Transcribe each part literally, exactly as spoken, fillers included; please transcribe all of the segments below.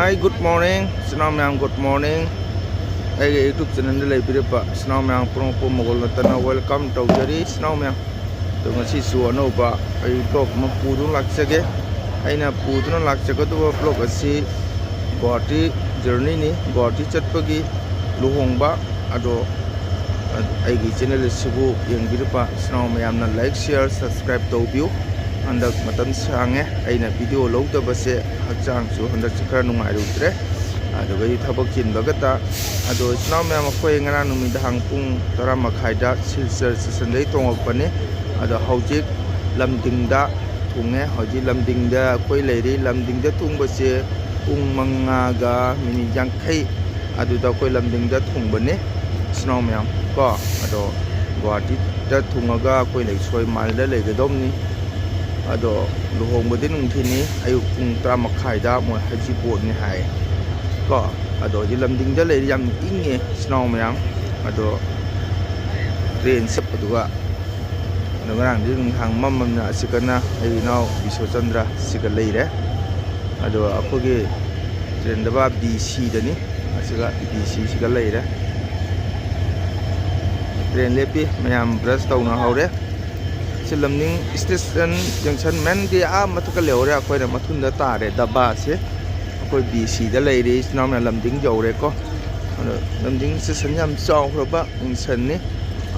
Hi, good morning, ꯏꯆꯤꯟ ꯏꯅꯥꯎ ꯃꯌꯥꯝ, good morning. ꯑꯩꯒꯤ YouTube channelꯗ ꯂꯩꯕꯤꯔꯤꯕ ꯏꯆꯤꯟ ꯏꯅꯥꯎ ꯃꯌꯥꯝ ꯄꯨꯝꯅꯃꯛꯄꯨ ꯃꯒꯣꯜ ꯅꯠꯇꯅ welcome ꯇꯧꯖꯔꯤ, ꯏꯆꯤꯟ ꯏꯅꯥꯎ ꯃꯌꯥꯝ꯫ ꯑꯗꯣ ꯉꯁꯤꯁꯨ ꯑꯅꯧꯕ ꯑꯩ vlog ꯑꯃ ꯄꯨꯗꯨꯅ ꯂꯥꯛꯆꯒꯦ꯫ ꯑꯩꯅ ꯄꯨꯗꯨꯅ ꯂꯥꯛꯆꯒꯗꯕ vlog ꯑꯁꯤ ꯒꯨꯋꯥꯍꯥꯇꯤ journeyꯅꯤ, ꯒꯨꯋꯥꯍꯥꯇꯤ ꯆꯠꯄꯒꯤ ꯂꯨꯍꯣꯡꯕ꯫ ꯑꯗꯣ ꯑꯩꯒꯤ channel ꯑꯁꯤꯕꯨ ꯌꯦꯡꯕꯤꯔꯤꯕ ꯏꯆꯤꯟ ꯏꯅꯥꯎ ꯃꯌꯥꯝꯅ like, share, subscribe ꯇꯧꯕꯤꯌꯨ꯫ ꯍꯟꯗꯛ ꯃꯇꯝ ꯁꯥꯡꯉꯦ ꯑꯩꯅ video ꯂꯧꯗꯕꯁꯦ, ꯍꯛꯆꯥꯡꯁꯨ ꯍꯟꯗꯛꯁꯦ ꯈꯔ ꯅꯨꯡꯉꯥꯏꯔꯨꯗ꯭ꯔꯦ, ꯑꯗꯨꯒꯗꯤ ꯊꯕꯛ ꯆꯤꯟꯕꯒꯇ꯫ ꯑꯗꯣ ꯏꯆꯤꯟ ꯏꯅꯥꯎ ꯃꯌꯥꯝ, ꯑꯩꯈꯣꯏ ꯉꯔꯥꯡ ꯅꯨꯃꯤꯗꯥꯡ ꯄꯨꯡ ꯇꯔꯥ ꯃꯈꯥꯏꯗ ꯁꯤꯜꯆꯔ stationꯗꯒꯤ ꯇꯣꯡꯉꯛꯄꯅꯤ꯫ ꯑꯗꯣ ꯍꯧꯖꯤꯛ ꯂꯝꯗꯤꯡꯗ ꯊꯨꯡꯉꯦ꯫ ꯍꯧꯖꯤꯛ ꯂꯝꯗꯤꯡꯗ ꯑꯩꯈꯣꯏ ꯂꯩꯔꯤ꯫ ꯂꯝꯗꯤꯡꯗ ꯊꯨꯡꯕꯁꯦ ꯄꯨꯡ ꯃꯉꯥꯒ minute ꯌꯥꯡꯈꯩ ꯑꯗꯨꯗ ꯑꯩꯈꯣꯏ ꯂꯝꯗꯤꯡꯗ ꯊꯨꯡꯕꯅꯤ, ꯏꯆꯤꯟ ꯏꯅꯥꯎ ꯃꯌꯥꯝ ꯀꯣ꯫ ꯑꯗꯣ ꯒꯨꯋꯥꯍꯥꯇꯤꯗ ꯊꯨꯡꯉꯒ ꯑꯩꯈꯣꯏ ꯂꯩꯁꯣꯏ ꯃꯥꯏꯜꯗ ꯂꯩꯒꯗꯧꯕꯅꯤ꯫ ꯑꯗꯣ ꯂꯨꯍꯣꯡꯕꯗꯤ ꯅꯨꯡꯊꯤꯜꯅꯤ, ꯑꯌꯨꯛ ꯄꯨꯡ ꯇꯔꯥ ꯃꯈꯥꯏꯗ ꯃꯣꯏ ꯍꯩꯖꯤꯡꯄꯣꯠꯅꯤ ꯍꯥꯏ ꯀꯣ꯫ ꯑꯗꯣ ꯍꯧꯖꯤꯛ ꯂꯝꯗꯤꯡꯗ ꯂꯩꯔꯤ, ꯌꯥꯝ ꯏꯪꯉꯦ ꯏꯆꯤꯟ ꯏꯅꯥꯎ ꯃꯌꯥꯝ꯫ ꯑꯗꯣ train ꯆꯠꯄꯗꯨꯒ ꯑꯗꯣ ꯉꯔꯥꯡꯗꯤ ꯅꯨꯡꯗꯥꯡ ꯃꯝꯃꯝꯅ ꯑꯁꯤꯒꯅ ꯑꯩ ꯏꯅꯥꯎ ꯕꯤꯁꯣꯆꯟꯗ꯭ꯔ ꯁꯤꯒ ꯂꯩꯔꯦ꯫ ꯑꯗꯣ ꯑꯩꯈꯣꯏꯒꯤ train ꯗꯕꯥ B Cꯗꯅꯤ, ꯑꯁꯤꯒ B Cꯁꯤꯒ ꯂꯩꯔꯦ꯫ Train ꯂꯦꯞꯄꯤ, ꯃꯌꯥꯝ brush ꯇꯧꯅꯍꯧꯔꯦ꯫ ꯁꯤ ꯂꯝꯗꯤꯡ station junction ꯃꯦꯟꯗꯤ ꯑꯥ ꯃꯊꯛꯇ ꯂꯩꯍꯧꯔꯦ, ꯑꯩꯈꯣꯏꯅ ꯃꯊꯨꯟꯗ ꯇꯥꯔꯦ ꯗꯕꯥꯁꯦ꯫ ꯑꯩꯈꯣꯏ B Cꯗ ꯂꯩꯔꯤ, ꯏꯆꯤꯟ ꯏꯅꯥꯎ ꯃꯌꯥꯝ ꯂꯝꯗꯤꯡ ꯌꯧꯔꯦꯀꯣ꯫ ꯑꯗꯣ ꯂꯝꯗꯤꯡ station ꯌꯥꯝ ꯆꯥꯎꯈ꯭ꯔꯕ junctionꯅꯤ꯫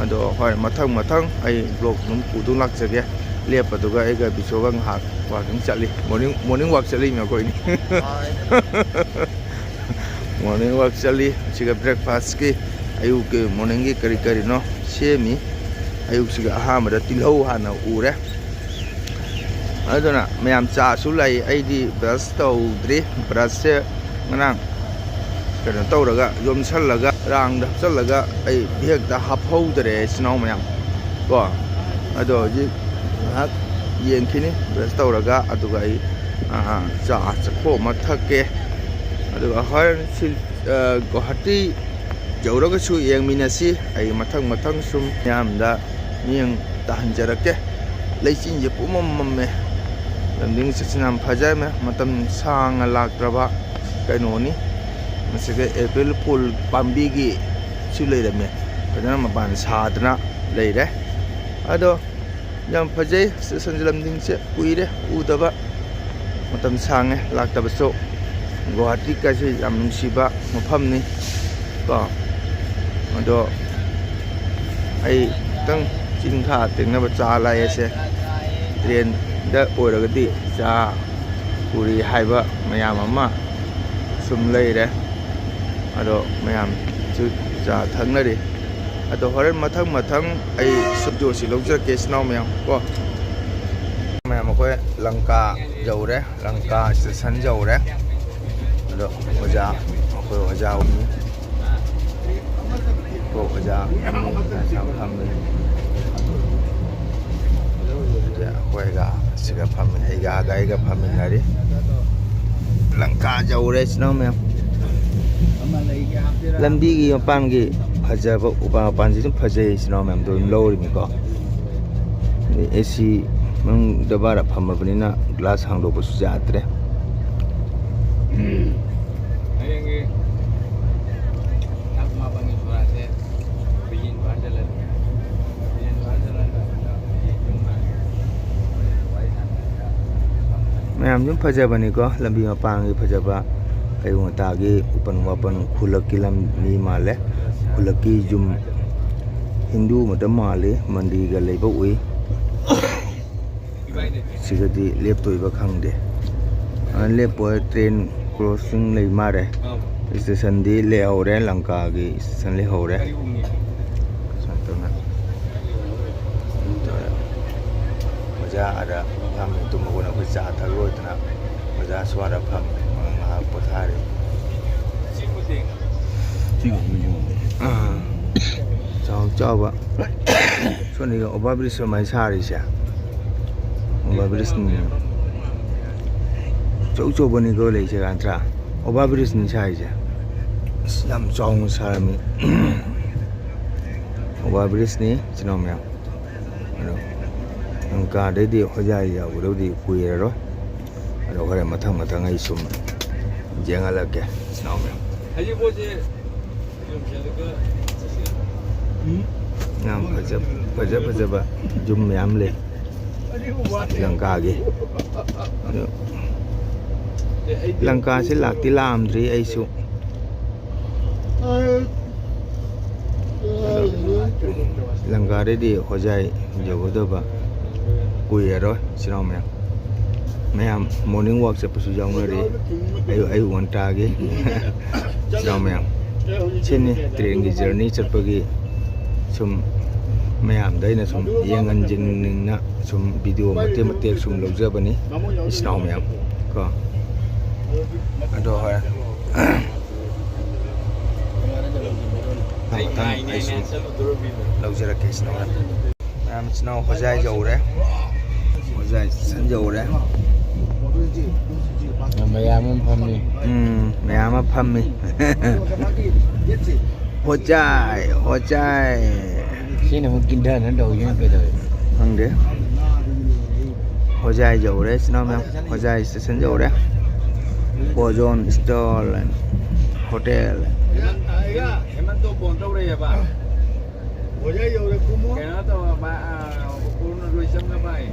ꯑꯗꯣ ꯍꯣꯏ, ꯃꯊꯪ ꯃꯊꯪ ꯑꯩ vlog ꯑꯗꯨꯝ ꯄꯨꯗꯨꯅ ꯂꯥꯛꯆꯒꯦ꯫ ꯂꯦꯞꯄꯗꯨꯒ ꯑꯩꯒ ꯕꯤꯁꯣꯒ ꯉꯥꯏꯍꯥꯛ walking ꯆꯠꯂꯤ, morning, morning walk ꯆꯠꯂꯤꯃꯤ ꯑꯩꯈꯣꯏꯅꯤ꯫ Morning walk ꯆꯠꯂꯤ꯫ ꯁꯤꯒ breakfastꯀꯤ, ꯑꯌꯨꯛꯀꯤ morningꯒꯤ ꯀꯔꯤ ꯀꯔꯤꯅꯣ ꯁꯦꯝꯃꯤ꯫ ꯑꯌꯨꯛꯁꯤꯒ ꯑꯍꯥꯟꯕꯗ ꯇꯤꯜꯍꯧ ꯍꯥꯟꯅ ꯎꯔꯦ꯫ ꯑꯗꯨꯅ ꯃꯌꯥꯝ ꯆꯥꯁꯨ ꯂꯩ, ꯑꯩꯗꯤ brush ꯇꯧꯗ꯭ꯔꯤ꯫ Brushꯁꯦ ꯉꯔꯥꯡ ꯀꯩꯅꯣ ꯇꯧꯔꯒ, ꯌꯣꯝꯁꯜꯂꯒ, ꯔꯥꯡꯗ ꯍꯥꯞꯆꯜꯂꯒ ꯑꯩ bagꯇ ꯍꯥꯞꯍꯧꯗꯔꯦ, ꯏꯆꯤꯟ ꯏꯅꯥꯎ ꯃꯌꯥꯝ ꯀꯣ꯫ ꯑꯗꯣ ꯍꯧꯖꯤꯛ ꯉꯥꯏꯍꯥꯛ ꯌꯦꯡꯈꯤꯅꯤ brush ꯇꯧꯔꯒ, ꯑꯗꯨꯒ ꯑꯩ, ꯑꯥ, ꯆꯥ ꯆꯈꯣ ꯑꯃ ꯊꯛꯀꯦ꯫ ꯑꯗꯨꯒ ꯍꯣꯔꯦꯟ ꯁꯤꯜ-, ꯑꯥ, ꯒꯨꯋꯥꯍꯥꯇꯤ ꯌꯧꯔꯒꯁꯨ ꯌꯦꯡꯃꯤꯟꯅꯁꯤ꯫ ꯑꯩ ꯃꯊꯪ ꯃꯊꯪ ꯁꯨꯝ ꯃꯌꯥꯝꯗ ꯃꯤꯠꯌꯦꯡ ꯇꯥꯍꯟꯖꯔꯛꯀꯦ꯫ ꯂꯩꯆꯤꯟꯁꯦ ꯄꯨꯝꯃꯝ ꯃꯝꯃꯦ꯫ ꯂꯝꯗꯤꯡ ꯆꯠꯁꯤꯅ ꯌꯥꯝ ꯐꯖꯔꯝꯃꯦ꯫ ꯃꯇꯝ ꯁꯥꯡꯅ ꯂꯥꯛꯇ꯭ꯔꯕ, ꯀꯩꯅꯣꯅꯤ꯫ ꯃꯁꯤꯒ ꯑꯦꯄ꯭ꯔꯤꯜ ꯐꯨꯜ ꯄꯥꯝꯕꯤꯒꯤ ꯁꯨ ꯂꯩꯔꯝꯃꯦ꯫ ꯐꯖꯅ ꯃꯄꯥꯟ ꯁꯥꯗꯅ ꯂꯩꯔꯦ꯫ ꯑꯗꯣ ꯌꯥꯝ ꯐꯖꯩ ꯁ꯭ꯇꯦꯁꯟꯁꯦ, ꯂꯝꯗꯤꯡꯁꯦ ꯀꯨꯏꯔꯦ ꯎꯗꯕ, ꯃꯇꯝ ꯁꯥꯡꯉꯦ ꯂꯥꯛꯇꯕꯁꯨ꯫ ꯒꯨꯋꯥꯍꯥꯇꯤꯒꯁꯦ ꯌꯥꯝ ꯅꯨꯡꯁꯤꯕ ꯃꯐꯝꯅꯤ ꯀꯣ꯫ ꯑꯗꯣ ꯑꯩ ꯈꯤꯇꯪ ꯆꯤꯟ ꯈꯥ ꯇꯦꯡꯅꯕ ꯆꯥ ꯂꯥꯛꯑꯦꯁꯦ꯫ ꯇ꯭ꯔꯦꯟꯗ ꯑꯣꯏꯔꯒꯗꯤ ꯆꯥ ꯄꯨꯔꯤ ꯍꯥꯏꯕ ꯃꯌꯥꯝ ꯑꯃ ꯁꯨꯝ ꯂꯩꯔꯦ꯫ ꯑꯗꯣ ꯃꯌꯥꯝꯁꯨ ꯆꯥ ꯊꯛꯅꯔꯤ꯫ ꯑꯗꯣ ꯍꯣꯔꯦꯟ ꯃꯊꯪ ꯃꯊꯪ ꯑꯩ ꯁꯨꯞꯇꯣꯁꯤ ꯂꯧꯖꯔꯛꯀꯦ, ꯏꯆꯤꯟ ꯏꯅꯥꯎ ꯃꯌꯥꯝ ꯀꯣ꯫ ꯃꯌꯥꯝ ꯑꯩꯈꯣꯏ ꯂꯪꯀꯥ ꯌꯧꯔꯦ, ꯂꯪꯀꯥ ꯁ꯭ꯇꯦꯁꯟ ꯌꯧꯔꯦ꯫ ꯑꯗꯣ ꯑꯣꯖꯥ, ꯑꯩꯈꯣꯏ ꯑꯣꯖꯥ ꯑꯍꯨꯝꯅꯤ꯫ ꯑꯩꯈꯣꯏ ꯑꯣꯖꯥ ꯑꯅꯤ ꯌꯥꯝ ꯐꯝꯃꯤ꯫ ꯑꯗ ꯑꯩꯈꯣꯏꯒ ꯁꯤꯒ ꯐꯝꯃꯤ, ꯑꯩꯒ ꯑꯩꯒ ꯐꯝꯃꯤꯟꯅꯔꯤ꯫ ꯂꯪꯀꯥ ꯌꯧꯔꯦ, ꯏꯆꯤꯟ ꯏꯅꯥꯎ ꯃꯌꯥꯝ꯫ ꯂꯝꯕꯤꯒꯤ ꯃꯄꯥꯟꯒꯤ ꯐꯖꯕ ꯎꯄꯥꯜ ꯃꯄꯥꯟꯁꯤ ꯑꯗꯨꯝ ꯐꯖꯩ, ꯏꯆꯤꯟ ꯏꯅꯥꯎ ꯃꯌꯥꯝꯗꯣ ꯑꯗꯨꯝ ꯂꯧꯔꯤꯅꯤꯀꯣ꯫ ꯑꯦ ꯁꯤ ꯃꯅꯨꯡꯗ ꯚꯥꯔꯥ ꯐꯝꯃꯕꯅꯤꯅ ꯒ꯭ꯂꯥꯁ ꯍꯥꯡꯗꯣꯛꯄꯁꯨ ꯌꯥꯗ꯭ꯔꯦ꯫ ꯃꯌꯥꯝꯁꯨ ꯐꯖꯕꯅꯤꯀꯣ, ꯂꯝꯕꯤ ꯃꯄꯥꯟꯒꯤ ꯐꯖꯕ, ꯑꯌꯨꯛ ꯉꯟꯇꯥꯒꯤ ꯎꯄꯟ ꯋꯥꯄꯟ, ꯈꯨꯜꯂꯛꯀꯤ ꯂꯝꯕꯤ ꯃꯥꯜꯂꯦ, ꯈꯨꯜꯂꯛꯀꯤ ꯌꯨꯝ, ꯍꯤꯟꯗꯨ ꯑꯃꯗ ꯃꯥꯜꯂꯤ, ꯃꯟꯗꯤꯔꯒ ꯂꯩꯕ ꯎꯏ꯫ ꯁꯤꯒꯗꯤ ꯂꯦꯞꯇꯣꯏꯕ ꯈꯪꯗꯦ꯫ ꯑ, ꯂꯦꯞꯄꯣꯏ, ꯇ꯭ꯔꯦꯟ ꯀ꯭ꯔꯣꯁꯤꯡ ꯂꯩ ꯃꯥꯜꯂꯦ꯫ ꯁ꯭ꯇꯦꯁꯟꯗꯤ ꯂꯩꯍꯧꯔꯦ, ꯂꯪꯀꯥꯒꯤ ꯁ꯭ꯇꯦꯁꯟ ꯂꯩꯍꯧꯔꯦ꯫ ꯁꯨꯃꯥꯏꯅ ꯇꯧꯅ ꯑꯣꯖꯥ ꯑꯥꯗ ꯐꯝꯃꯤ, ꯇꯨꯝꯃꯒꯅ ꯑꯩꯈꯣꯏ ꯆꯥ ꯊꯛꯂꯣꯏꯗꯅ ꯑꯣꯖꯥ ꯁ꯭ꯋꯥꯗ ꯐꯝꯃꯤ, ꯉꯥꯏꯍꯥꯛ ꯄꯣꯊꯥꯔꯤ꯫ ꯑꯥ, ꯆꯥꯎ ꯆꯥꯎꯕ꯫ ꯁꯣꯝꯗꯒꯤ over bridge ꯁꯨꯃꯥꯏꯅ ꯁꯥꯔꯤꯁꯦ, over bridge ꯅꯤ꯫ ꯑꯆꯧ ꯑꯆꯧꯕꯅꯤꯀꯣ ꯂꯩꯁꯦ, ꯅꯠꯇ꯭ꯔꯥ? Over bridge ꯅꯤ ꯁꯥꯔꯤꯁꯦ꯫ ꯑꯁ, ꯌꯥꯝ ꯆꯥꯎꯅ ꯁꯥꯔꯝꯃꯤ꯫ Over bridge ꯅꯤ, ꯏꯆꯤꯟ ꯏꯅꯥꯎ ꯃꯌꯥꯝ꯫ ꯑꯗꯣ ꯂꯪꯀꯥꯗꯩꯗꯤ ꯍꯣꯖꯥꯏ ꯌꯧꯒꯗꯕꯗꯤ ꯀꯨꯏꯔꯔꯣꯏ꯫ ꯑꯗꯣ ꯍꯣꯔꯦꯟ ꯃꯊꯪ ꯃꯊꯪ ꯑꯩ ꯁꯨꯝ ꯌꯦꯡꯍꯜꯂꯛꯀꯦ, ꯏꯆꯤꯟ ꯏꯅꯥꯎ ꯃꯌꯥꯝ꯫ ꯌꯥꯝ ꯐꯖ ꯐꯖ ꯐꯖꯕ ꯌꯨꯝ ꯃꯌꯥꯝ ꯂꯩ ꯂꯪꯀꯥꯒꯤ꯫ ꯑꯗꯨ ꯂꯪꯀꯥꯁꯤ ꯂꯥꯛꯇꯤ ꯂꯥꯛꯑꯝꯗ꯭ꯔꯤ ꯑꯩꯁꯨ꯫ ꯂꯪꯀꯥꯗꯩꯗꯤ ꯍꯣꯖꯥꯏ ꯌꯧꯒꯗꯕ ꯀꯨꯏꯔꯔꯣꯏ, ꯏꯆꯤꯟ ꯏꯅꯥꯎ ꯃꯌꯥꯝ꯫ ꯃꯌꯥꯝ morning walk ꯆꯠꯄꯁꯨ ꯌꯥꯎꯅꯔꯤ, ꯑꯌꯨꯛ, ꯑꯌꯨꯛ ꯉꯟꯇꯥꯒꯤ꯫ ꯏꯆꯤꯟ ꯏꯅꯥꯎ ꯃꯌꯥꯝ, ꯁꯤꯅꯤ train ꯒꯤ journey ꯆꯠꯄꯒꯤ ꯁꯨꯝ ꯃꯌꯥꯝꯗ ꯑꯩꯅ ꯁꯨꯝ ꯌꯦꯡꯍꯟꯖꯅꯤꯡꯅ ꯁꯨꯝ video ꯃꯇꯦꯛ ꯃꯇꯦꯛ ꯁꯨꯝ ꯂꯧꯖꯕꯅꯤ, ꯏꯆꯤꯟ ꯏꯅꯥꯎ ꯃꯌꯥꯝ꯫ ꯀꯣ, ꯑꯗꯣ ꯍꯣꯏ, ꯃꯊꯪ ꯃꯊꯪ ꯑꯩ ꯁꯨꯝ ꯂꯧꯖꯔꯛꯀꯦ, ꯏꯆꯤꯟ ꯏꯅꯥꯎ ꯃꯌꯥꯝ꯫ ꯃꯌꯥꯝ ꯏꯆꯤꯟ ꯏꯅꯥꯎ ꯍꯣꯖꯥꯏ ꯌꯧꯔꯦ꯫ ꯍꯣꯖꯥꯏ station ꯌꯧꯔꯦ꯫ ꯃꯌꯥꯝ ꯑꯃ ꯐꯝꯃꯤ꯫ ꯎꯝ, ꯃꯌꯥꯝ ꯑꯃ ꯐꯝꯃꯤ꯫ ꯍꯣꯖꯥꯏ, ꯍꯣꯖꯥꯏ꯫ ꯁꯤꯅ ꯑꯃꯨꯛ ꯀꯤꯟꯊꯅ ꯇꯧꯔꯤꯁꯤꯅ ꯀꯩꯗꯧꯋꯤ? ꯈꯪꯗꯦ꯫ ꯍꯣꯖꯥꯏ ꯌꯧꯔꯦ, ꯏꯆꯤꯟ ꯏꯅꯥꯎ ꯃꯌꯥꯝ꯫ ꯍꯣꯖꯥꯏ station ꯌꯧꯔꯦ꯫ Ozone Stall and Hotel꯫ ꯍꯦꯃꯟꯇꯣ phone ꯇꯧꯔꯛꯑꯦꯕ꯫ ꯍꯣꯖꯥꯏ ꯌꯧꯔꯦ, ꯀꯨꯝꯃꯣ꯫ ꯀꯩꯅꯣ ꯇꯧꯕ, ꯃꯥ, ꯑ, ꯎꯈ꯭ꯔꯨꯜ ꯂꯣꯏ ꯆꯪꯅꯕ ꯍꯥꯏ꯫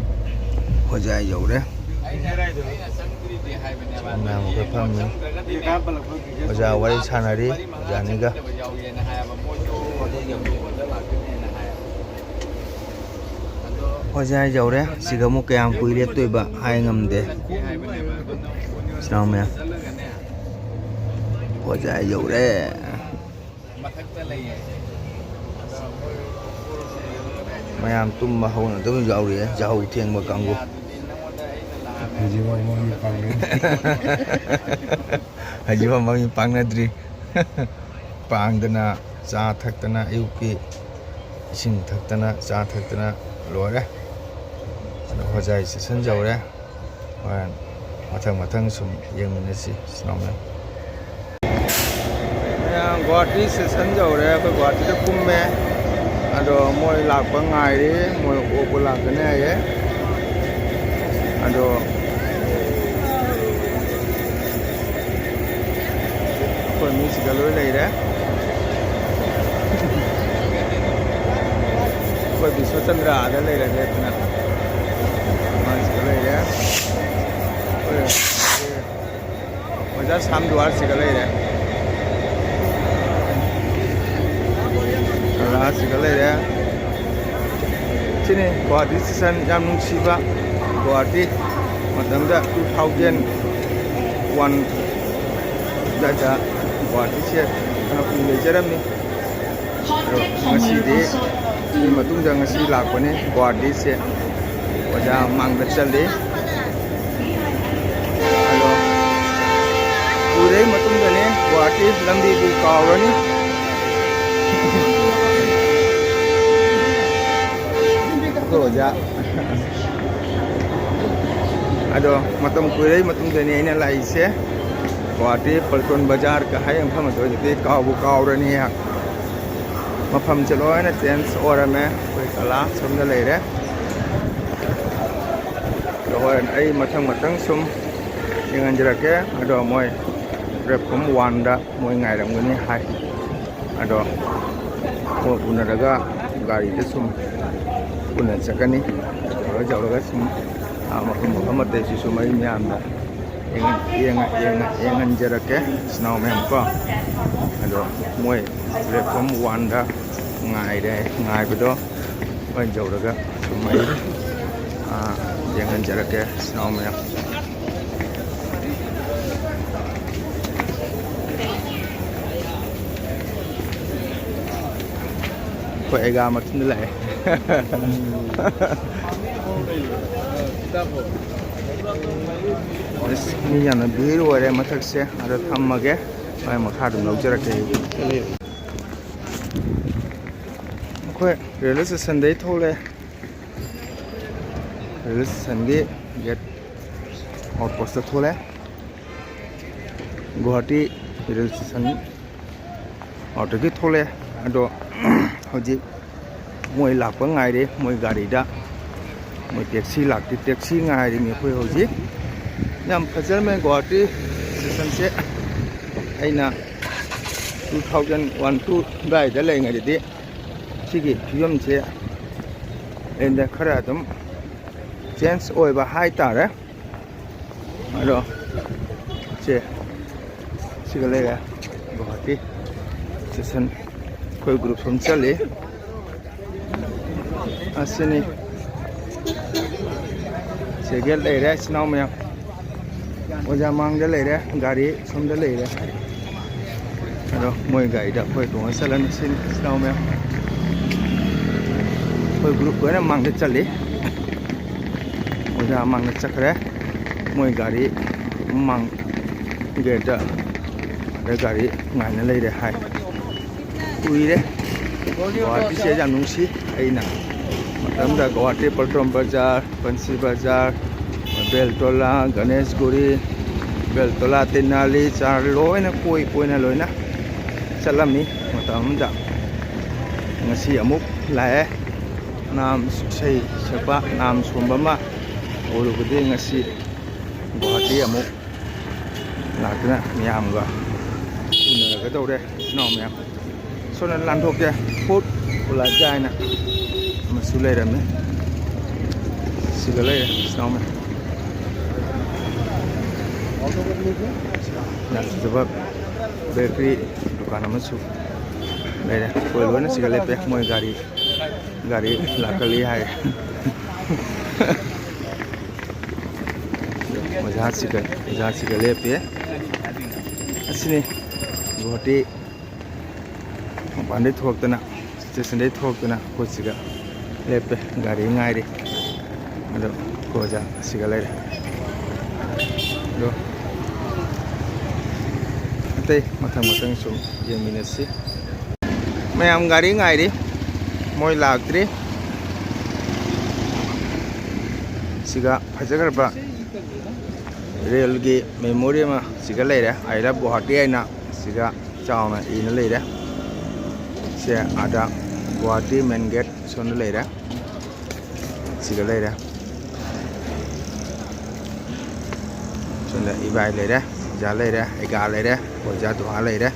ꯍꯣꯖꯥꯏ ꯌꯧꯔꯦ꯫ ꯑꯩꯅ, ꯑꯩꯅ ꯆꯪꯗ꯭ꯔꯤꯗꯤ ꯍꯥꯏꯕꯅꯦꯕ꯫ ꯃꯌꯥꯝ ꯑꯩꯈꯣꯏ ꯐꯝꯃꯤ꯫ ꯆꯪꯗ꯭ꯔꯒꯗꯤ ꯑꯣꯖꯥ ꯋꯥꯔꯤ ꯁꯥꯟꯅꯔꯤ, ꯃꯔꯤ ꯃꯉꯥ ꯑꯣꯖꯥꯅꯤꯒ꯫ ꯆꯪꯗꯕ ꯌꯥꯎꯏꯅ ꯍꯥꯏꯌꯦꯕ꯫ ꯃꯣꯏꯁꯨ ꯍꯣꯖꯥꯏ ꯌꯧꯔꯦ꯫ ꯁꯤꯒ ꯑꯃꯨꯛ ꯀꯌꯥꯝ ꯀꯨꯏ ꯂꯦꯞꯇꯣꯏꯕ ꯍꯥꯏ ꯉꯝꯗꯦ꯫ ꯏꯆꯤꯟ ꯏꯅꯥꯎ ꯃꯌꯥꯝ꯫ ꯍꯣꯖꯥꯏ ꯌꯧꯔꯦ꯫ ꯃꯊꯛꯇ ꯂꯩꯌꯦ꯫ ꯃꯌꯥꯝ ꯇꯨꯝꯕ ꯍꯧꯅꯗꯕ ꯌꯥꯎꯔꯤꯌꯦ, ꯌꯥꯍꯧ ꯊꯦꯡꯕ ꯀꯥꯡꯕꯨ꯫ ꯍꯧꯖꯤꯛꯐꯥꯎ ꯃꯃꯤꯠ ꯄꯥꯡꯅꯗ꯭ꯔꯤ꯫ ꯍꯧꯖꯤꯛꯐꯥꯎ ꯃꯃꯤꯠ ꯄꯥꯡꯅꯗ꯭ꯔꯤ꯫ ꯄꯥꯡꯗꯅ, ꯆꯥ ꯊꯛꯇꯅ, ꯑꯌꯨꯛꯀꯤ ꯏꯁꯤꯡ ꯊꯛꯇꯅ, ꯆꯥ ꯊꯛꯇꯅ ꯂꯣꯏꯔꯦ꯫ ꯑꯗꯣ ꯍꯣꯖꯥꯏ station ꯌꯧꯔꯦ꯫ ꯍꯣꯔꯦꯟ ꯃꯊꯪ ꯃꯊꯪ ꯁꯨꯝ ꯌꯦꯡꯃꯤꯟꯅꯁꯤ, ꯏꯆꯤꯟ ꯏꯅꯥꯎ ꯃꯌꯥꯝ꯫ ꯃꯌꯥꯝ ꯒꯨꯍꯥꯇꯤ station ꯌꯧꯔꯦ꯫ ꯑꯩꯈꯣꯏ ꯒꯨꯍꯥꯇꯤꯗ ꯀꯨꯝꯃꯦ꯫ ꯑꯗꯣ ꯃꯣꯏ ꯂꯥꯛꯄ ꯉꯥꯏꯔꯤ꯫ ꯃꯣꯏ ꯑꯣꯛꯄ ꯂꯥꯛꯀꯅꯤ ꯍꯥꯏꯌꯦ꯫ ꯑꯗꯣ ꯑꯩꯈꯣꯏ ꯃꯤꯁꯤꯒ ꯂꯣꯏ ꯂꯩꯔꯦ꯫ ꯑꯩꯈꯣꯏ ꯕꯤꯁ꯭ꯋꯆꯟꯗ꯭ꯔ ꯑꯥꯗ ꯂꯩꯔꯦ ꯂꯦꯞꯇꯅ꯫ ꯃꯥꯁꯤꯒ ꯂꯩꯔꯦ꯫ ꯑꯩꯈꯣꯏ ꯑꯣꯖꯥ ꯁꯥꯝ ꯗꯨꯋꯥꯔꯁꯤꯒ ꯂꯩꯔꯦ꯫ ꯀꯂꯥꯁꯤꯒ ꯂꯩꯔꯦ꯫ ꯁꯤꯅꯤ ꯒꯨꯋꯥꯍꯥꯇꯤ ꯁ꯭ꯇꯦꯁꯟ, ꯌꯥꯝ ꯅꯨꯡꯁꯤꯕ ꯒꯨꯋꯥꯍꯥꯇꯤ꯫ ꯃꯇꯝꯗ two thousand one ꯑꯗꯨꯋꯥꯏꯗ ꯒꯨꯋꯥꯍꯥꯇꯤꯁꯦ ꯐꯅ ꯀꯨꯏꯅ ꯂꯩꯖꯔꯝꯃꯤ꯫ ꯑꯗꯣ ꯉꯁꯤꯗꯤ, ꯁꯤ ꯃꯇꯨꯡꯗ ꯉꯁꯤ ꯂꯥꯛꯄꯅꯤ ꯒꯨꯋꯥꯍꯥꯇꯤꯁꯦ꯫ ꯑꯣꯖꯥ ꯃꯥꯡꯗ ꯆꯠꯂꯤ꯫ ꯑꯗꯣ ꯀꯨꯏꯔꯩ ꯃꯇꯨꯡꯗꯅꯦ ꯒꯨꯋꯥꯍꯥꯇꯤ ꯂꯝꯕꯤꯕꯨ ꯀꯥꯎꯔꯅꯤ꯫ ꯑꯗꯣ ꯑꯣꯖꯥ, ꯑꯗꯣ ꯃꯇꯝ ꯀꯨꯏꯔꯩ ꯃꯇꯨꯡꯗꯅꯦ ꯑꯩꯅ ꯂꯥꯛꯏꯁꯦ꯫ ꯒꯨꯋꯥꯍꯥꯇꯤ ꯄꯜꯇꯣꯟ ꯕꯖꯥꯔꯒ ꯍꯥꯏ ꯃꯐꯝ ꯑꯗꯨ ꯍꯧꯖꯤꯛꯇꯤ ꯀꯥꯎꯕꯨ ꯀꯥꯎꯔꯅꯤ꯫ ꯃꯐꯝꯁꯦ ꯂꯣꯏꯅ change ꯑꯣꯏꯔꯝꯃꯦ꯫ ꯑꯩꯈꯣꯏ ꯀꯂꯥ ꯁꯣꯝꯗ ꯂꯩꯔꯦ꯫ ꯑꯗꯣ ꯍꯣꯔꯦꯟ ꯑꯩ ꯃꯊꯪ ꯃꯊꯪ ꯁꯨꯝ ꯌꯦꯡꯍꯟꯖꯔꯛꯀꯦ꯫ ꯑꯗꯣ ꯃꯣꯏ platform one ꯗ ꯃꯣꯏ ꯉꯥꯏꯔꯝꯒꯅꯤ ꯍꯥꯏ꯫ ꯑꯗꯣ ꯃꯣꯏ ꯎꯅꯔꯒ ꯒꯥꯔꯤꯗ ꯁꯨꯝ ꯄꯨꯟꯅ ꯆꯠꯀꯅꯤ꯫ ꯌꯧꯔ ꯌꯧꯔꯒ ꯁꯨꯝ, ꯑꯥ, ꯃꯐꯝ ꯃꯐꯝ ꯑꯇꯩꯁꯨ ꯁꯨꯝ ꯑꯩ ꯃꯌꯥꯝꯗ ꯌꯦꯡꯍꯟ-, ꯌꯦꯡꯍꯟ-, ꯌꯦꯡꯍꯟ-, ꯌꯦꯡꯍꯟꯖꯔꯛꯀꯦ, ꯏꯆꯤꯟ ꯏꯅꯥꯎ ꯃꯌꯥꯝ ꯀꯣ꯫ ꯑꯗꯣ ꯃꯣꯏ platform one ꯗ ꯉꯥꯏꯔꯦ, ꯉꯥꯏꯕꯗꯣ ꯃꯣꯏ ꯌꯧꯔꯒ ꯁꯨꯝ ꯑꯩ, ꯑꯥ, ꯌꯦꯡꯍꯟꯖꯔꯛꯀꯦ, ꯏꯆꯤꯟ ꯏꯅꯥꯎ ꯃꯌꯥꯝ꯫ ꯑꯩꯈꯣꯏ ꯑꯩꯒꯥ ꯃꯊꯨꯟꯗ ꯂꯥꯛꯑꯦ꯫ ꯑꯁ, ꯃꯤ ꯌꯥꯝꯅ ꯚꯤꯔ ꯑꯣꯏꯔꯦ ꯃꯊꯛꯁꯦ꯫ ꯑꯗꯣ ꯊꯝꯃꯒꯦ꯫ ꯍꯣꯔꯦꯟ ꯃꯈꯥ ꯑꯗꯨꯝ ꯂꯧꯖꯔꯛꯀꯦ꯫ ꯑꯩꯈꯣꯏ railway station ꯗꯩ ꯊꯣꯛꯂꯛꯑꯦ꯫ Railway station ꯒꯤ gate, outpost ꯇ ꯊꯣꯛꯂꯛꯑꯦ꯫ ꯒꯨꯋꯥꯍꯥꯇꯤ railway station ꯑꯗꯨꯗꯒꯤ ꯊꯣꯛꯂꯛꯑꯦ꯫ ꯑꯗꯣ ꯍꯧꯖꯤꯛ ꯃꯣꯏ ꯂꯥꯛꯄ ꯉꯥꯏꯔꯦ, ꯃꯣꯏ ꯒꯥꯔꯤꯗ꯫ ꯃꯣꯏ taxi ꯂꯥꯛꯇꯦ, taxi ꯉꯥꯏꯔꯤꯅꯤ ꯑꯩꯈꯣꯏ ꯍꯧꯖꯤꯛ꯫ ꯌꯥꯝ ꯐꯖꯔꯝꯃꯦ ꯒꯨꯋꯥꯍꯥꯇꯤ station ꯁꯦ꯫ ꯑꯩꯅ two thousand one two ꯑꯗꯨꯋꯥꯏꯗ ꯂꯩꯔꯤꯉꯩꯗꯗꯤ ꯁꯤꯒꯤ ꯐꯤꯕꯝꯁꯦ ꯑꯩꯉꯣꯟꯗ ꯈꯔ ꯑꯗꯨꯝ ꯆꯦꯟꯖ ꯑꯣꯏꯕ ꯍꯥꯏꯇꯥꯔꯦ꯫ ꯑꯗꯣ ꯁꯦ ꯁꯤꯒ ꯂꯩꯔꯦ ꯒꯨꯋꯥꯍꯥꯇꯤ ꯁ꯭ꯇꯦꯁꯟ꯫ ꯑꯩꯈꯣꯏ ꯒ꯭ꯔꯨꯞ ꯁꯨꯝ ꯆꯠꯂꯤ꯫ ꯑꯁꯤꯅꯤ꯫ ꯁꯦ ꯒꯦꯠ ꯂꯩꯔꯦ, ꯏꯆꯤꯟ ꯏꯅꯥꯎ ꯃꯌꯥꯝ꯫ ꯑꯣꯖꯥ ꯃꯥꯡꯗ ꯂꯩꯔꯦ, ꯒꯥꯔꯤ ꯁꯣꯝꯗ ꯂꯩꯔꯦ꯫ ꯑꯗꯣ ꯃꯣꯏ ꯒꯥꯔꯤꯗ ꯑꯩꯈꯣꯏ ꯇꯣꯡꯉ ꯆꯠꯂꯅꯤ꯫ ꯁꯤꯅꯤ ꯏꯆꯤꯟ ꯏꯅꯥꯎ ꯃꯌꯥꯝ꯫ ꯑꯩꯈꯣꯏ ꯒ꯭ꯔꯨꯞ ꯂꯣꯏꯅ ꯃꯥꯡꯗ ꯆꯠꯂꯤ꯫ ꯑꯣꯖꯥ ꯃꯥꯡꯗ ꯆꯠꯈ꯭ꯔꯦ꯫ ꯃꯣꯏ ꯒꯥꯔꯤ ꯃꯃꯥꯡ ꯒꯦꯠꯇ ꯑꯗ ꯒꯥꯔꯤ ꯉꯥꯏꯅ ꯂꯩꯔꯦ ꯍꯥꯏ꯫ ꯀꯨꯏꯔꯦ꯫ ꯒꯨꯋꯥꯍꯥꯇꯤꯁꯦ ꯌꯥꯝ ꯅꯨꯡꯁꯤ꯫ ꯑꯩꯅ ꯃꯇꯝꯗ ꯒꯨꯋꯥꯍꯥꯇꯤ ꯄꯜꯇꯣꯟ ꯕꯖꯥꯔ, ꯄꯟꯁꯤ ꯕꯖꯥꯔ, ꯕꯦꯜꯇꯣꯂꯥ, ꯒꯅꯦꯁꯒꯨꯔꯤ, ꯕꯦꯜꯇꯣꯂꯥ, ꯇꯤꯅꯥꯂꯤ, ꯆꯥꯔ ꯂꯣꯏꯅ ꯀꯣꯏ ꯀꯣꯏꯅ ꯂꯣꯏꯅ ꯆꯠꯂꯝꯃꯤ ꯃꯇꯝ ꯑꯃꯗ꯫ ꯉꯁꯤ ꯑꯃꯨꯛ ꯂꯥꯛꯑꯦ꯫ ꯅꯥꯝ ꯏꯁꯩ ꯁꯛꯄ, ꯅꯥꯝ ꯁꯣꯟꯕ ꯑꯃ ꯑꯣꯏꯔꯨꯕꯗꯒꯤ ꯉꯁꯤ ꯒꯨꯋꯥꯍꯥꯇꯤ ꯑꯃꯨꯛ ꯂꯥꯛꯇꯨꯅ ꯃꯤꯌꯥꯝꯒ ꯎꯅꯔꯒꯗꯧꯔꯦ, ꯏꯆꯤꯟ ꯏꯅꯥꯎ ꯃꯌꯥꯝ꯫ ꯁꯣꯝꯗ ꯂꯥꯟꯊꯣꯛꯀꯦ꯫ ꯐꯨꯗ ꯄ꯭ꯂꯥꯖꯥ ꯍꯥꯏꯅ ꯑꯃꯁꯨ ꯂꯩꯔꯝꯃꯤ꯫ ꯁꯤꯒ ꯂꯩꯔꯦ, ꯏꯆꯤꯟ ꯏꯅꯥꯎ ꯃꯌꯥꯝ꯫ ꯌꯥꯝ ꯐꯖꯕ ꯕꯦꯀꯔꯤ ꯗꯨꯀꯥꯟ ꯑꯃꯁꯨ ꯂꯩꯔꯦ꯫ ꯑꯩꯈꯣꯏ ꯂꯣꯏꯅ ꯁꯤꯒ ꯂꯦꯞꯄꯦ꯫ ꯃꯣꯏ ꯒꯥꯔꯤ, ꯒꯥꯔꯤ ꯂꯥꯛꯀꯜꯂꯤ ꯍꯥꯏ꯫ ꯑꯣꯖꯥꯁꯤꯒ, ꯑꯣꯖꯥꯁꯤꯒ ꯂꯦꯞꯄꯤ꯫ ꯑꯁꯤꯅꯤ ꯒꯨꯋꯥꯍꯥꯇꯤ ꯃꯄꯥꯟꯗꯩ ꯊꯣꯛꯂꯛꯇꯅ, ꯁ꯭ꯇꯦꯁꯟꯗꯩ ꯊꯣꯛꯂꯛꯇꯅ ꯑꯩꯈꯣꯏ ꯁꯤꯒ ꯂꯦꯞꯄꯦ, ꯒꯥꯔꯤ ꯉꯥꯏꯔꯤ꯫ ꯑꯗꯣ ꯑꯩꯈꯣꯏ ꯑꯣꯖꯥ ꯁꯤꯒ ꯂꯩꯔꯦ꯫ ꯑꯗꯣ ꯑꯇꯩ ꯃꯊꯪ ꯃꯊꯪ ꯁꯨꯝ ꯌꯦꯡꯃꯤꯟꯅꯁꯤ꯫ ꯃꯌꯥꯝ ꯒꯥꯔꯤ ꯉꯥꯏꯔꯤ, ꯃꯣꯏ ꯂꯥꯛꯇ꯭ꯔꯤ꯫ ꯁꯤꯒ ꯐꯖꯈ꯭ꯔꯕ ꯔꯦꯜꯒꯤ ꯃꯦꯃꯣꯔꯤ ꯑꯃ ꯁꯤꯒ ꯂꯩꯔꯦ, "I love Guwahati" ꯍꯥꯏꯅ ꯁꯤꯒ ꯆꯥꯎꯅ ꯏꯅ ꯂꯩꯔꯦ꯫ ꯁꯦ ꯑꯥꯗ ꯒꯨꯋꯥꯍꯥꯇꯤ ꯃꯦꯟ ꯒꯦꯠ ꯁꯣꯝꯗ ꯂꯩꯔꯦ, ꯁꯤꯒ ꯂꯩꯔꯦ꯫ ꯁꯣꯝꯗ ꯏꯕꯥꯏ ꯂꯩꯔꯦ꯫ ꯑꯣꯖꯥ ꯂꯩꯔꯦ, ꯑꯩꯒꯥ ꯂꯩꯔꯦ, ꯑꯣꯖꯥ ꯗꯨꯍꯥ ꯂꯩꯔꯦ,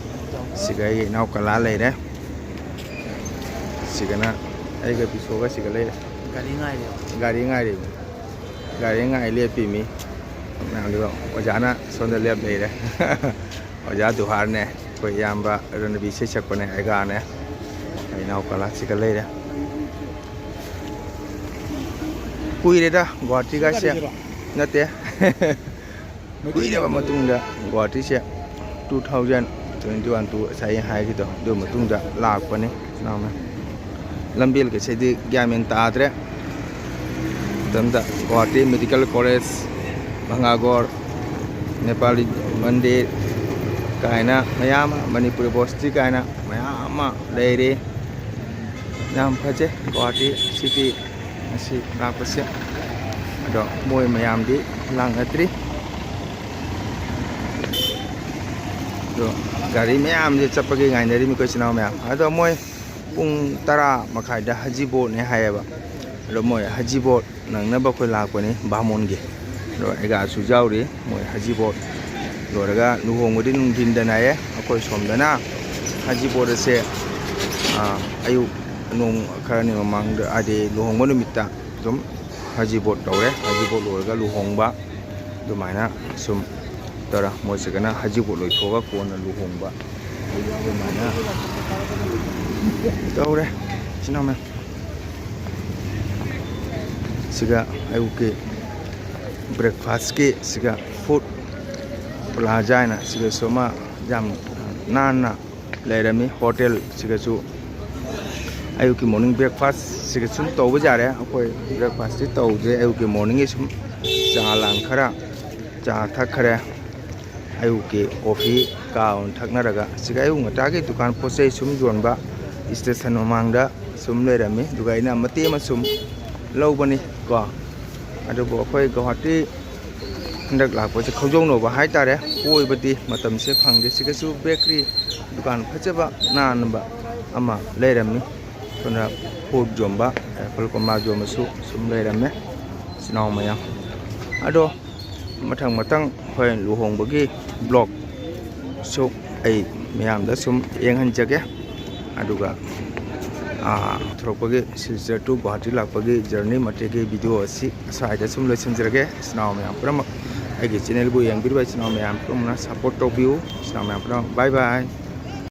ꯁꯤꯒ ꯑꯩꯒꯤ ꯏꯅꯥꯎ ꯀꯂꯥ ꯂꯩꯔꯦ, ꯁꯤꯒꯅ ꯑꯩꯒ ꯕꯤꯁꯣꯒ ꯁꯤꯒ ꯂꯩꯔꯦ꯫ ꯒꯥꯔꯤ ꯉꯥꯏꯔꯦ꯫ ꯒꯥꯔꯤ ꯉꯥꯏꯔꯤꯕꯅꯤ꯫ ꯒꯥꯔꯤ ꯉꯥꯏ ꯂꯦꯞꯄꯤꯃꯤ꯫ ꯃꯌꯥꯝꯗꯨꯒ ꯑꯣꯖꯥꯅ ꯁꯣꯝꯗ ꯂꯦꯞ ꯂꯩꯔꯦ꯫ ꯑꯣꯖꯥ ꯗꯨꯍꯥꯔꯅꯦ, ꯑꯩꯈꯣꯏ ꯏꯌꯥꯝꯕ ꯔꯟꯕꯤ ꯏꯁꯩ ꯁꯛꯄꯅꯦ, ꯑꯩꯒꯥꯅꯦ, ꯑꯩ ꯏꯅꯥꯎ ꯀꯂꯥꯁꯤꯒ ꯂꯩꯔꯦ꯫ ꯀꯨꯏꯔꯦꯗ ꯒꯨꯍꯥꯇꯤꯒꯁꯦ꯫ ꯅꯠꯇꯦ꯫ ꯀꯨꯏꯔꯕ ꯃꯇꯨꯡꯗ ꯒꯨꯍꯥꯇꯤꯁꯦ two thousand twenty one, ꯉꯁꯥꯏ ꯍꯥꯏꯈꯤꯗꯣ, ꯑꯗꯨ ꯃꯇꯨꯡꯗ ꯂꯥꯛꯄꯅꯤ꯫ ꯂꯝꯕꯦꯜꯒꯁꯤꯗꯤ ꯒ꯭ꯌꯥꯟ ꯃꯦꯟ ꯇꯥꯗ꯭ꯔꯦ꯫ ꯃꯇꯝꯗ ꯒꯨꯍꯥꯇꯤ ꯃꯦꯗꯤꯀꯦꯜ ꯀꯣꯂꯦꯖ, ꯚꯪꯒꯥꯒꯣꯔ, ꯅꯦꯄꯥꯂꯤ ꯃꯟꯗꯤꯔ ꯀꯥꯏꯅ ꯃꯌꯥꯝ ꯑꯃ, ꯃꯅꯤꯄꯨꯔ ꯌꯨꯅꯤꯚꯔꯁꯤꯇꯤ ꯀꯥꯏꯅ ꯃꯌꯥꯝ ꯑꯃ ꯂꯩꯔꯤ꯫ ꯌꯥꯝ ꯐꯖꯩ ꯒꯨꯍꯥꯇꯤ ꯁꯤꯇꯤ꯫ ꯉꯁꯤ ꯂꯥꯛꯄꯁꯦ꯫ ꯑꯗꯣ ꯃꯣꯏ ꯃꯌꯥꯝꯗꯤ ꯂꯥꯛꯅꯗ꯭ꯔꯤ꯫ ꯑꯗꯣ ꯒꯥꯔꯤ ꯃꯌꯥꯝꯁꯦ ꯆꯠꯄꯒꯤ ꯉꯥꯏꯅꯔꯤꯃꯤ ꯑꯩꯈꯣꯏ ꯏꯆꯤꯟ ꯏꯅꯥꯎ ꯃꯌꯥꯝ꯫ ꯑꯗꯣ ꯃꯣꯏ ꯄꯨꯡ ꯇꯔꯥ ꯃꯈꯥꯏꯗ ꯍꯖꯤꯕꯣꯠꯅꯦ ꯍꯥꯏꯌꯦꯕ꯫ ꯑꯗꯣ ꯃꯣꯏ ꯍꯖꯤꯕꯣꯠ ꯅꯪꯅꯕ ꯑꯩꯈꯣꯏ ꯂꯥꯛꯄꯅꯤ ꯕꯥꯃꯣꯟꯒꯤ꯫ ꯑꯗꯣ ꯑꯩꯒꯥꯁꯨ ꯌꯥꯎꯔꯤ꯫ ꯃꯣꯏ ꯍꯖꯤꯕꯣꯠ ꯂꯣꯏꯔꯒ ꯂꯨꯍꯣꯡꯕꯗꯤ ꯅꯨꯡꯊꯤꯟꯗꯅ ꯍꯥꯏꯌꯦ꯫ ꯑꯩꯈꯣꯏ ꯁꯣꯝꯗꯅ ꯍꯖꯤꯕꯣꯠ ꯑꯁꯦ, ꯑꯥ, ꯑꯌꯨꯛ ꯅꯣꯡ ꯈꯔꯅꯤ ꯃꯃꯥꯡꯗ, ꯍꯥꯏꯗꯤ ꯂꯨꯍꯣꯡꯕ ꯅꯨꯃꯤꯠꯇ ꯑꯗꯨꯝ ꯍꯖꯤꯕꯣꯠ ꯇꯧꯔꯦ꯫ ꯍꯖꯤꯕꯣꯠ ꯂꯣꯏꯔꯒ ꯂꯨꯍꯣꯡꯕ, ꯑꯗꯨꯃꯥꯏꯅ ꯁꯨꯝ ꯇꯧꯔ, ꯃꯣꯏꯁꯤꯒꯅ ꯍꯖꯤꯕꯣꯠ ꯂꯣꯏꯊꯣꯛꯑꯒ ꯀꯣꯟꯅ ꯂꯨꯍꯣꯡꯕ, ꯑꯗꯨꯃꯥꯏꯅ ꯇꯧꯔꯦ꯫ ꯏꯆꯤꯟ ꯏꯅꯥꯎ ꯃꯌꯥꯝ, ꯁꯤꯒ ꯑꯌꯨꯛꯀꯤ ꯕ꯭ꯔꯦꯛꯐꯥꯁꯀꯤ ꯁꯤꯒ ꯐꯨꯗ ꯄ꯭ꯂꯥꯖꯥ ꯍꯥꯏꯅ ꯁꯤꯒꯁꯨ ꯑꯃ ꯌꯥꯝ ꯅꯥꯟꯅ ꯂꯩꯔꯝꯃꯤ꯫ ꯍꯣꯇꯦꯜꯁꯤꯒꯁꯨ ꯑꯌꯨꯛꯀꯤ ꯃꯣꯔꯅꯤꯡ ꯕ꯭ꯔꯦꯛꯐꯥꯁꯁꯤꯒ ꯁꯨꯝ ꯇꯧꯕ ꯌꯥꯔꯦ꯫ ꯑꯩꯈꯣꯏ ꯕ꯭ꯔꯦꯛꯐꯥꯁꯇꯤ ꯇꯧꯗ꯭ꯔꯦ꯫ ꯑꯌꯨꯛꯀꯤ ꯃꯣꯔꯅꯤꯡꯒꯤ ꯁꯨꯝ ꯆꯥ ꯂꯥꯡ ꯈꯔ, ꯆꯥ ꯊꯛꯈ꯭ꯔꯦ꯫ ꯑꯌꯨꯛꯀꯤ ꯀꯣꯐꯤ ꯀꯥ ꯑꯣꯏꯅ ꯊꯛꯅꯔꯒ, ꯁꯤꯒ ꯑꯌꯨꯛ ꯉꯟꯇꯥꯒꯤ ꯗꯨꯀꯥꯟ ꯄꯣꯠ ꯆꯩ ꯁꯨꯝ ꯌꯣꯟꯕ ꯏꯁꯇꯦꯁꯟ ꯃꯃꯥꯡꯗ ꯁꯨꯝ ꯂꯩꯔꯝꯃꯤ꯫ ꯑꯗꯨꯒ ꯑꯩꯅ ꯃꯇꯦꯛ ꯑꯃ ꯁꯨꯝ ꯂꯧꯕꯅꯤ ꯀꯣ꯫ ꯑꯗꯨꯕꯨ ꯑꯩꯈꯣꯏ ꯒꯧꯍꯥꯇꯤ ꯍꯟꯗꯛ ꯂꯥꯛꯄꯁꯦ ꯈꯣꯡꯖꯣꯝ ꯅꯨꯃꯤꯠ ꯍꯥꯏꯇꯥꯔꯦ, ꯀꯣꯏꯕꯗꯤ ꯃꯇꯝꯁꯦ ꯐꯪꯗꯦ꯫ ꯁꯤꯒꯁꯨ ꯕꯦꯀꯔꯤ ꯗꯨꯀꯥꯟ ꯐꯖꯕ ꯅꯥꯟꯕ ꯑꯃ ꯂꯩꯔꯝꯃꯤ꯫ ꯑꯗꯨꯅ ꯐꯨꯗ ꯌꯣꯟꯕ, ꯑꯦꯄꯜ ꯀꯣꯝꯂꯥ ꯌꯣꯟꯕꯁꯨ ꯁꯨꯝ ꯂꯩꯔꯝꯃꯦ, ꯏꯆꯤꯟ ꯏꯅꯥꯎ ꯃꯌꯥꯝ꯫ ꯑꯗꯣ ꯃꯊꯪ ꯃꯊꯪ ꯍꯣꯔꯦꯟ ꯂꯨꯍꯣꯡꯕꯒꯤ vlog ꯁꯨ ꯑꯩ ꯃꯌꯥꯝꯗ ꯁꯨꯝ ꯌꯦꯡꯍꯟꯖꯒꯦ꯫ ꯑꯗꯨꯒ, ꯑꯥ, ꯊꯣꯔꯛꯄꯒꯤ ꯁꯤꯜꯆꯔ to ꯒꯨꯍꯥꯇꯤ ꯂꯥꯛꯄꯒꯤ journey ꯃꯇꯦꯛꯀꯤ video ꯑꯁꯤ ꯑꯁ꯭ꯋꯥꯏꯗ ꯁꯨꯝ ꯂꯣꯏꯁꯤꯟꯖꯔꯒꯦ꯫ ꯏꯆꯤꯟ ꯏꯅꯥꯎ ꯃꯌꯥꯝ ꯄꯨꯝꯅꯃꯛ, ꯑꯩꯒꯤ channel ꯕꯨ ꯌꯦꯡꯕꯤꯔꯤꯕ ꯏꯆꯤꯟ ꯏꯅꯥꯎ ꯃꯌꯥꯝ ꯄꯨꯝꯅꯃꯛꯅ support ꯇꯧꯕꯤꯌꯨ꯫ ꯏꯆꯤꯟ ꯏꯅꯥꯎ ꯃꯌꯥꯝ ꯄꯨꯝꯅꯃꯛ, bye bye꯫